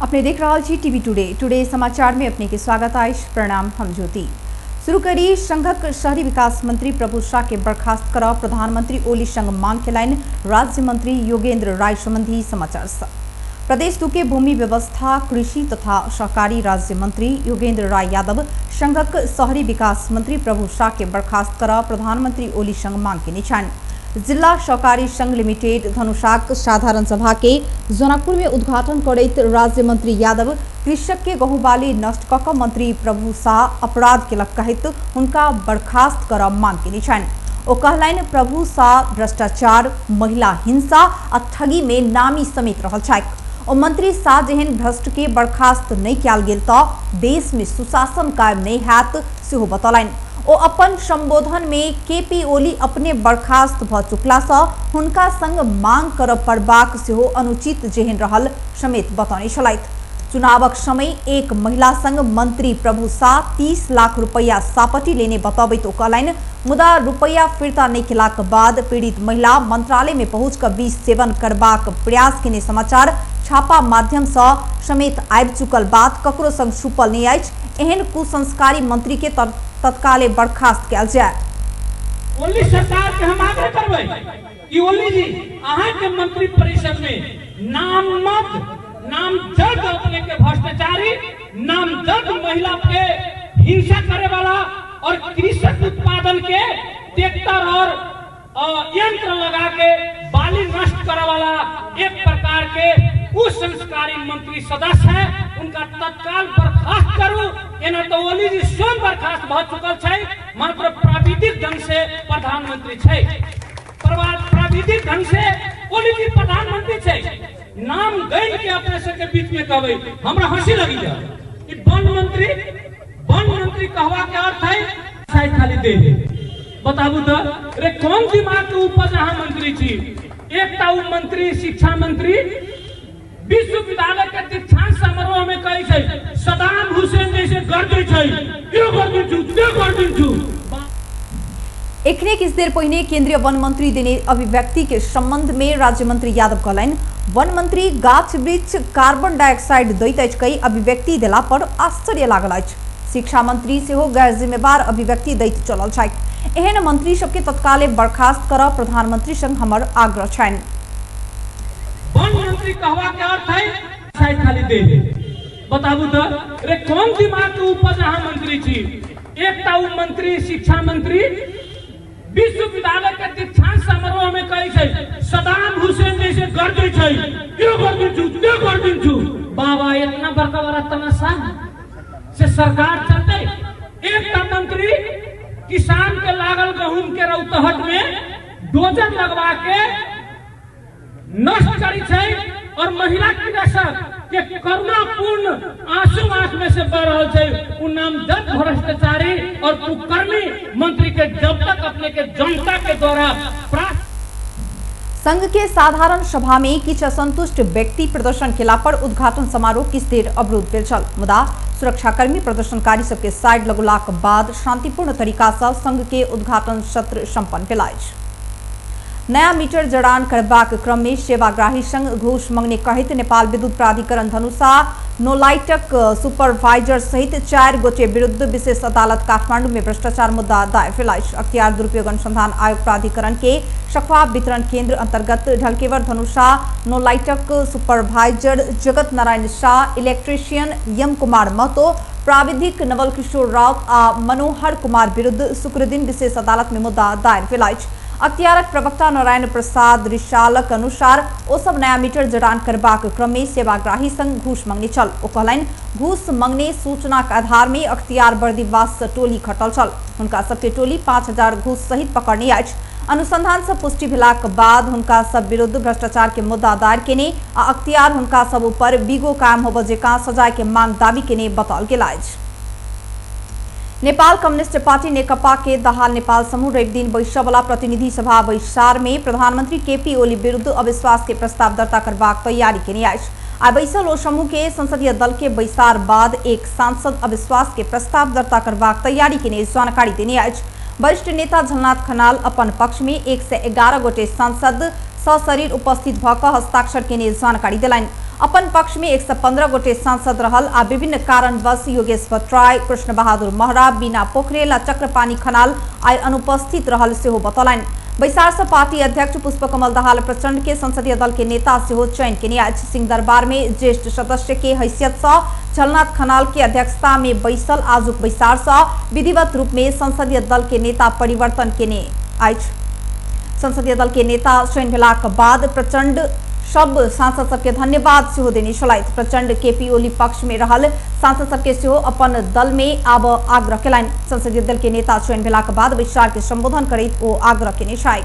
अपने देख रहा छी टीवी टुडे। टुडे समाचार में अपने के स्वागत अछि। प्रणाम, हम ज्योति। शुरू करी संघक शहरी विकास मंत्री प्रभु शाह के बर्खास्त कर प्रधानमंत्री ओली संग मांग केलनि राज्य मंत्री योगेंद्र राय संबंधी समाचार। प्रदेश 2 के भूमि व्यवस्था कृषि तथा सहकारी राज्य मंत्री योगेंद्र राय यादव संघक शहरी विकास मंत्री प्रभु शाह के बर्खास्त कर प्रधानमंत्री ओली संग मांग केने छनि। जिला सहकारी संघ लिमिटेड धनुषाक साधारण सभा के जनकपुर में उद्घाटन करैत राज्य मंत्री यादव कृषक के गहूबाली नष्ट कऽ कऽ मंत्री प्रभु शाह अपराध केलक कहैत हुनका बर्खास्त कर मांग केने छनि। ओ कहलनि प्रभु शाह भ्रष्टाचार, महिला हिंसा आ ठगी में नामी समेत रहल छथि। ओ मंत्री शाह जेहन भ्रष्ट के बर्खास्त नहि कयल गेल तऽ देश में सुशासन कायम नहि हैत सेहो बतौलनि। ओ अपन संबोधन में केपी ओली अपने बर्खास्त भ चुकला सँ हुनका संग मांग करब पड़बाक सेहो अनुचित जेहन रहल समेत बतौने छलथि। चुनावक समय एक महिला संग मंत्री प्रभु शाह 30 लाख रुपया सापटी लेने बतबैत ओ कहलनि, मुदा रुपया फिर्ता नहि केलाक बाद पीड़ित महिला मंत्रालय में पहुंच कऽ विष सेवन करबाक प्रयास केने समाचार छापा माध्यम सँ समेत आबि चुकल बात ककरो संग छुपल नहि अछि। एहन कुसंस्कारी मंत्री के तत्काले बर्खास्त कयल जाय। ओली सरकार के हम आग्रह करबै कि ओली जी अहाँ के मंत्री परिषद में नामजद अपने के भ्रष्टाचारी, नामजद महिला के हिंसा करे वाला और कृषक उत्पादन के ट्रैक्टर और यंत्र लगा के बाली नष्ट करे वाला एक प्रकार के कुसंस्कारी मंत्री सदस्य है, उनका तत्काल बर्खास्त करू। एना तो ओली जी स्वयं बर्खास्त भ चुकल छै, मात्र प्राविधिक ढंग से प्रधानमंत्री छै। प्राविधिक ढंग से ओली जी प्रधानमंत्री छै। नाम गैल के अपने सबके बीच में कहबै हमरा हंसी लगी जाए। वन मंत्री कहवा के अर्थ है साइड खाली दे दे। बताबू तो अरे कौन दिमाग के उपज अहाँ मंत्री छी? एकटा उ मंत्री शिक्षा मंत्री विश्वविद्यालय के दीक्षांत समारोह में कहै छै सदाम हुसैन जैसे गर्दै छै, यो गर्दिन्छु त्यो गर्दिन्छु। एखने किछु देर पहिने केंद्रीय वन मंत्री देने अभिव्यक्ति के संबंध में राज्य मंत्री यादव कहलनि वन मंत्री गाछ वृक्ष कार्बन डाइऑक्साइड दैत अछि कहि अभिव्यक्ति देला पर आश्चर्य लागल अछि। शिक्षा मंत्री सेहो गैर जिम्मेवार अभिव्यक्ति दैत चलल छथि। एहन मंत्री सबके तत्काले बर्खास्त कर प्रधानमंत्री संग हमर आग्रह छनि। वन मंत्री कहवा के अर्थ है साइड खाली दे दे। बताबू तो अरे कौन दिमाग के उपज अहाँ मंत्री छी? एकटा उ मंत्री शिक्षा मंत्री विश्वविद्यालय के दीक्षांत समारोह में कहै छै सदाम हुसैन जैसे गर्दै छै, यो गर्दिन्छु त्यो गर्दिन्छु। बाबा इतना बड़का बड़ा तमाशा से सरकार चलते। एकटा मंत्री किसान के लागल गहूम के रौतहट में डोजर लगवा के नष्ट करी छै और महिला कृषक के करुणापूर्ण आंसू आंख में से बह रहल छै। उ नामजद भ्रष्टाचारी और कुकर्मी मंत्री के जब तक अपने के जनता के द्वारा प्राप्त। संघ के साधारण सभा में किछु असंतुष्ट व्यक्ति प्रदर्शन केला पर उद्घाटन समारोह किछु देर अवरुद्ध भेल छल, मुदा सुरक्षाकर्मी प्रदर्शनकारी सबके साइड लगौलाक बाद शांतिपूर्ण तरीका सँ संघ के उद्घाटन सत्र संपन्न भेल अछि। नया मीटर जड़ान करबाक क्रम में सेवाग्राही संघ घूस मंगने कहैत नेपाल विद्युत प्राधिकरण धनुषा नोलाइटक सुपरवाइजर सहित 4 गोटे विरुद्ध विशेष अदालत काठमांडू में भ्रष्टाचार मुद्दा दायर भेल अछि। अख्तियार दुरुपयोग अनुसंधान आयोग प्राधिकरण के सखुआ वितरण केंद्र अंतर्गत ढलकेवर धनुषा नोलाइटक सुपरवाइजर जगत नारायण शाह, इलेक्ट्रीशियन यम कुमार महतो, प्राविधिक नवल किशोर राउत आ मनोहर कुमार विरुद्ध शुक्रदिन विशेष अदालत में मुद्दा दायर भेल अछि। अख्तियारक प्रवक्ता नारायण प्रसाद रिशालक अनुसार ओ सब नया मीटर जड़ान करबाक क्रम में सेवाग्राही संग घूस मंगने छल। ओ कहलनि घूस मंगने सूचनाक आधार में अख्तियार बर्दिवास टोली खटल छल। हुनका सबके टोली 5000 घूस सहित पकड़ने अछि। अनुसंधान से पुष्टि भेलाक बाद हुनका सब विरुद्ध भ्रष्टाचार के मुद्दा दायर केने आ अख्तियार हुनका सब ऊपर बीगो कायम होबय जेकां सजाय के मांग दावी केने बताओल गेल अछि। नेपाल कम्युनिस्ट पार्टी नेकपा के दाहाल नेपाल समूह रवि दिन बैसयवला प्रतिनिधि सभा बैसार में प्रधानमंत्री केपी ओली विरुद्ध अविश्वास के प्रस्ताव दर्ता करबाक तैयारी केने अछि। आ बैसल ओ समूह के संसदीय दल के बैसार बाद एक सांसद अविश्वास के प्रस्ताव दर्ता करबाक तैयारी केने जानकारी देने अछि। वरिष्ठ नेता झलनाथ खनाल अपन पक्ष में 111 गोटे सांसद सशरीर उपस्थित भ कऽ हस्ताक्षर केने जानकारी देलनि। अपन पक्ष में 115 गोटे सांसद रहल आ विभिन्न कारणवश योगेश भट्टराई, कृष्ण बहादुर महरा, बीना पोखरेल आ चक्रपानी खनाल आइ अनुपस्थित रहल सेहो बतौलनि। बैसार से पार्टी अध्यक्ष पुष्पकमल दाहाल प्रचंड के संसदीय दल के नेता सेहो चयन केने अछि। सिंहदरबार में ज्येष्ठ सदस्य के हैसियत से झलनाथ खनाल के अध्यक्षता में बैसल आजुक बैसार से विधिवत रूप में संसदीय दल के नेता परिवर्तन केने अछि। संसदीय दल के नेता चयन भेलाक बाद प्रचंड सब सांसद सबके धन्यवाद सेहो देने छलथि। प्रचंड केपी ओली पक्ष में रहल सांसद सबके सेहो अपन दल में आब आग्रह केलनि। संसदीय दल के नेता चयन भेलाक बाद बैसार के संबोधन करैत ओ आग्रह केने छथि।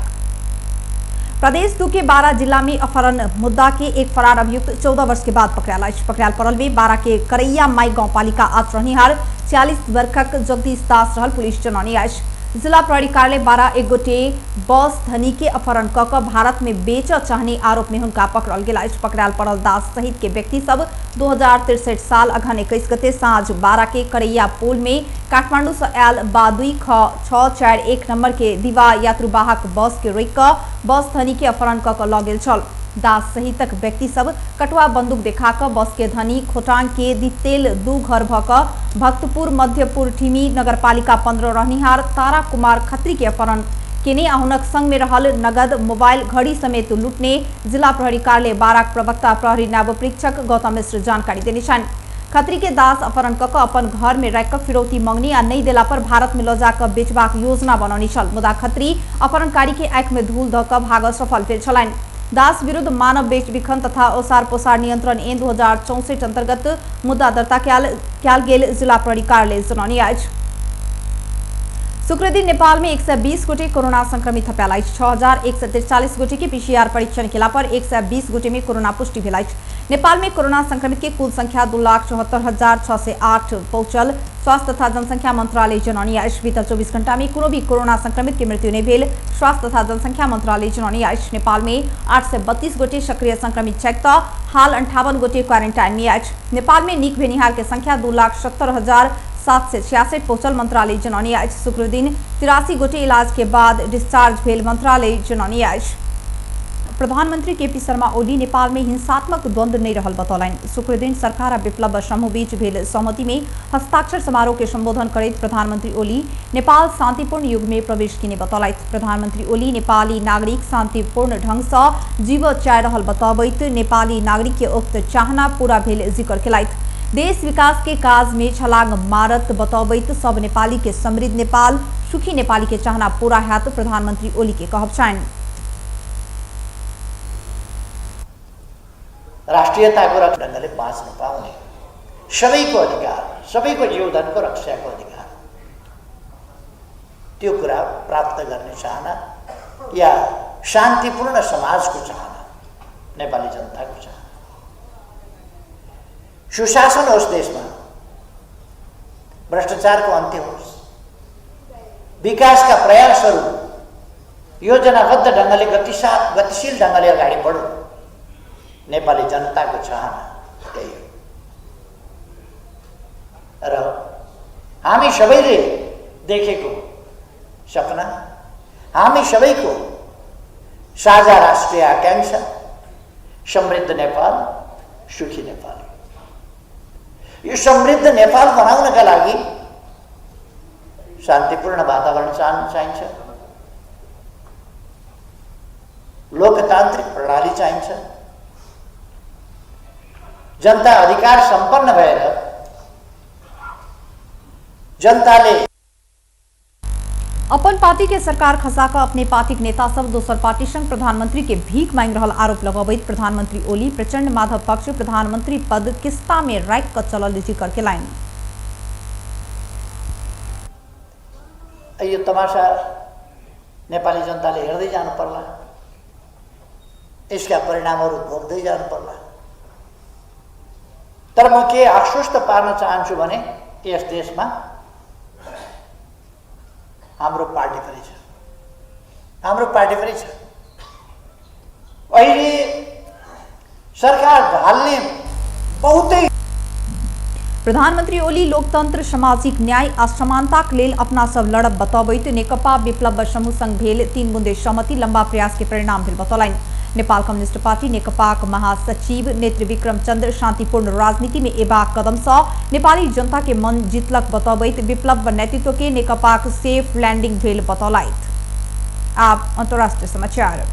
प्रदेश 2 के 12 जिला में अपहरण मुद्दा के एक फरार अभियुक्त 14 वर्ष के बाद पकड़ायल अछि। पकड़ायल पड़ल में 12 के करैया माई गांवपालिका 8 रहनिहार 46 वर्षक जगदीश दास रहल पुलिस जनौने अछि। जिला प्रहरी कार्यालय 12 एक गोटे बस धनी के अपहरण क के भारत में बेच चाहने आरोप में हुनका पकड़ल गेल अछि। पकड़ायल पड़ल दास सहित के व्यक्ति सब 2063 साल अघन 21 गते साँझ 12 के करैया पुल में काठमांडू से आयल बादुई ख 641 नंबर के दिवा यात्रुवाहक बस के रोकि कऽ बस धनी के अपहरण क के लऽ गेल छल। दास सहितक व्यक्ति सब कटुआ बंदूक देखा कऽ बस के धनी खोटांग के दितेल 2 घर भ कऽ भक्तपुर मध्यपुर ठिमी नगरपालिका 15 रहनिहार तारा कुमार खत्री के अपहरण केने आ हुनक संग में रहल नगद मोबाइल घड़ी समेत लूटने जिला प्रहरी कार्यालय 12 प्रवक्ता प्रहरी नायब परीक्षक गौतम मिश्र जानकारी देने छनि। खत्री के दास अपहरण क के अपन घर में राखि कऽ फिरौती मंगनी आ नहीं देला पर भारत में लऽ जाकऽ बेचबाक योजना बनौने छल, मुदा खत्री अपहरणकारी के आँखि में धूल धऽ कऽ भागल सफल भेल छलनि। दास विरुद्ध मानव बेच बिखन तथा ओसार पोसार नियंत्रण ऐन 2064 अंतर्गत मुद्दा दर्ता कयल गेल जिला प्रहरी कार्यालय जनौने अछि। शुक्रदिन नेपाल में 120 गोटे कोरोना संक्रमित थपायल अछि। 6143 गोटे के पीसीआर परीक्षण केला पर 120 गोटे में कोरोना पुष्टि भेल अछि। नेपाल में कोरोना संक्रमित के कुल संख्या 2,74,608 पहुंचल स्वास्थ्य तथा जनसंख्या मंत्रालय जनौने अछि। बीतल 24 घंटा में कोनो भी कोरोना संक्रमित के मृत्यु नहीं भेल स्वास्थ्य तथा जनसंख्या मंत्रालय जनौने अछि। नेपाल में 832 गोटे सक्रिय संक्रमित छथि तऽ हाल 58 गोटे क्वारेंटाइन में अछि। नेपाल में नीक भेनिहार के संख्या 2,70,766 पहुंचल मंत्रालय जनौने अछि। शुक्रदिन 83 गोटे इलाज के बाद डिस्चार्ज भेल मंत्रालय जनौने अछि। प्रधानमंत्री केपी शर्मा ओली नेपाल में हिंसात्मक द्वंद्व नहीं रहल बतौलनि। शुक्रदिन सरकार आ विप्लव समूह बीच भेल सहमति में हस्ताक्षर समारोह के संबोधन करैत प्रधानमंत्री ओली नेपाल शांतिपूर्ण युग में प्रवेश केने बतौलथि। प्रधानमंत्री ओली नेपाली नागरिक शांतिपूर्ण ढंग से जीव चाहि रहल बतबैत नेपाली नागरिक के उक्त चाहना पूरा भेल जिक्र केलथि। देश विकास के काज में छलांग मारत बतबैत सब नेपाली के समृद्ध नेपाल सुखी नेपाली के चाहना पूरा हैत प्रधानमंत्री ओली के कहब छनि। राष्ट्रियताको ढङ्गले बाँच्न पाउने सबैको अधिकार, सबैको जीवधनको रक्षाको अधिकार, त्यो कुरा प्राप्त गर्ने चाहना या शान्तिपूर्ण समाजको चाहना, नेपाली जनताको चाहना, सुशासन होस् देशमा, भ्रष्टाचारको अन्त्य होस्, विकासका प्रयासहरू योजनाबद्ध ढङ्गले गतिशील ढङ्गले अगाडि बढुन्, नेपाली जनताको चाहना त्यही हो। र हामी सबैले देखेको सपना, हामी सबैको साझा राष्ट्रिय आकांक्षा समृद्ध नेपाल, सुखी नेपाल। यो समृद्ध नेपाल बनाउनका लागि शान्तिपूर्ण वातावरण चाहिन्छ, लोकतान्त्रिक प्रणाली चाहिन्छ, जनता अधिकार सम्पन्न भएर जनताले अपन पार्टी के सरकार खसा कऽ अपने पार्टी के नेता सब दोसर पार्टी संग प्रधानमंत्री के भीख मांगि रहल आरोप लगबैत प्रधानमंत्री ओली प्रचंड माधव पक्ष प्रधानमंत्री पद किस्ता में राखि कऽ चलल जिक्र केलनि। यो तमासा नेपाली जनताले हेर्दै जानु पर्ला, यसका परिणामहरू भोग्दै जानु पर्ला। तर म के आश्वस्त पार्न चाहन्छु भने यस देशमा हाम्रो पार्टी पनि छ, हाम्रो पार्टी पनि छ। अहिले सरकार ढाल्ने बहुतै प्रधानमंत्री ओली लोकतंत्र, सामाजिक न्याय आ समानताक लेल अपना सब लड़ब बतबैत नेकपा विप्लव समूह संग भेल 3 बुंदे सहमति लंबा प्रयास के परिणाम भेल बतौलनि। नेपाल कम्युनिस्ट पार्टी नेकपाक महासचिव नेत्र विक्रम चंद्र शांतिपूर्ण राजनीति में एबाक कदम सँ नेपाली जनता के मन जीतलक बतबैत विप्लव नेतृत्व के नेकपाक सेफ लैंडिंग भेल बतौलथि। आब अंतर्राष्ट्रीय समाचार।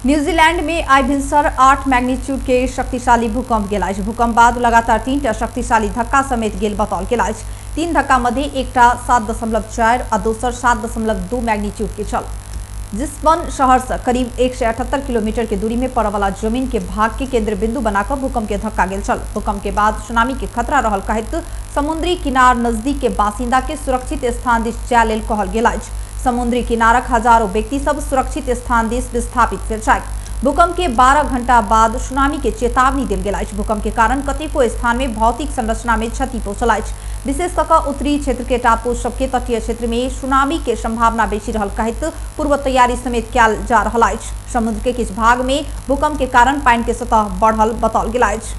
न्यूजीलैंड में आइ भिनसर 8 मैग्नीट्यूड के शक्तिशाली भूकंप गेल अछि। भूकंप बाद लगातार 3टा शक्तिशाली धक्का समेत गेल बताओल गेल अछि। 3 धक्का मध्य एकटा 7.4 आ दोसर 7.2 मैग्नीट्यूड के छल। जिस्बन शहर से करीब 178 किलोमीटर के दूरी में पड़य जमीन के भाग के केंद्र बिंदु बनाकर भूकंप के धक्का गेल छल। भूकंप के बाद सुनामी के खतरा रहल कहैत समुद्री किनार नजदीक के बासिंदा के सुरक्षित स्थान दिस जाय लेल कहल गेल अछि। समुद्री किनारक हजारों व्यक्ति सब सुरक्षित स्थान दिस विस्थापित भेल छथि। भूकंप के 12 घंटा बाद सुनामी के चेतावनी देल गेल अछि। भूकंप के कारण कतेको स्थान में भौतिक संरचना में क्षति पहुंचल अछि। विशेष कऽ कऽ उत्तरी क्षेत्र के टापू सबके तटीय क्षेत्र में सुनामी के संभावना बेसी रहल कहैत पूर्व तैयारी समेत कयल जा रहल अछि। समुद्र के किछु भाग में भूकंप के कारण पानि के सतह बढ़ल बताओल गेल अछि।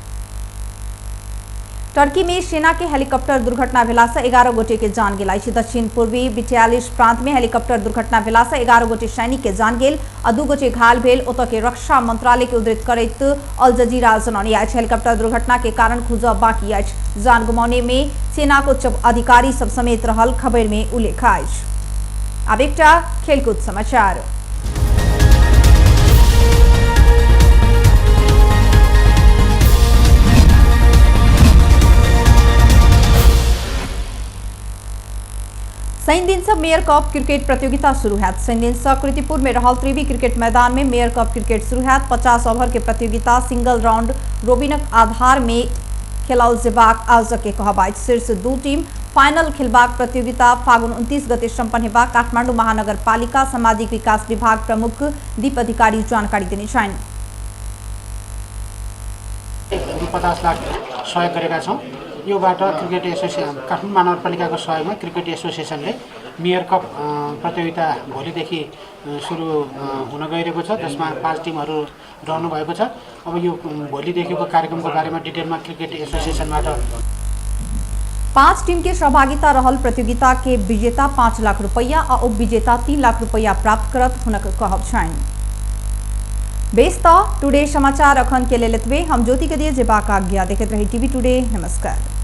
टर्की में सेना के हेलीकॉप्टर दुर्घटना भेला से 11 गोटे के जान गेल अछि। दक्षिण पूर्वी बिट्यालिस प्रांत में हेलीकॉप्टर दुर्घटना भेला से 11 गोटे सैनिक के जान गेल आ 2 गोटे घायल भेल। ओतऽ के रक्षा मंत्रालय के उद्धृत करैत अल जजीरा जनौने अछि। हेलीकॉप्टर दुर्घटना के कारण खुजब बाकी अछि। जान गुमाउने में सेना के उच्च अधिकारी सब समेत रहल खबर में उल्लेख अछि। आब एकटा खेलकूद समाचार। शनि दिन से मेयर कप क्रिकेट प्रतियोगिता शुरू हैत। शनि दिन से कीर्तिपुर में रहल त्रिवी क्रिकेट मैदान में मेयर कप क्रिकेट शुरू हैत। 50 ओवर के प्रतियोगिता सिंगल राउंड रोबिनक आधार में खेलाओल जेबाक आयोजक के कहब अछि। शीर्ष 2 टीम फाइनल खेलबाक प्रतियोगिता फागुन 29 गते सम्पन्न हेबाक काठमांडू महानगरपालिका सामाजिक विकास विभाग प्रमुख दीप अधिकारी जानकारी देने छनि। 50 लाख सहयोग गरेका छौं। योबाट क्रिकेट एसोसिएसन काठमाडौँ महानगरपालिकाको सहयोगमा क्रिकेट एसोसिएसनले मेयर कप प्रतियोगिता भोलिदेखि सुरु हुन गइरहेको छ, जसमा 5 टिमहरू रहनु भएको छ। अब यो भोलिदेखिको कार्यक्रमको बारेमा डिटेलमा क्रिकेट एसोसिएसनबाट 5 टीम के सहभागिता रहल प्रतियोगिता के विजेता 5 लाख रुपैया आ उपविजेता 3 लाख रुपैया प्राप्त करत हुनक कहब छनि। बेस त टुडे समाचार अखन के लेल एतबे। हम ज्योति के दिए जेबाक आज्ञा। देखैत रही टीवी टुडे। नमस्कार।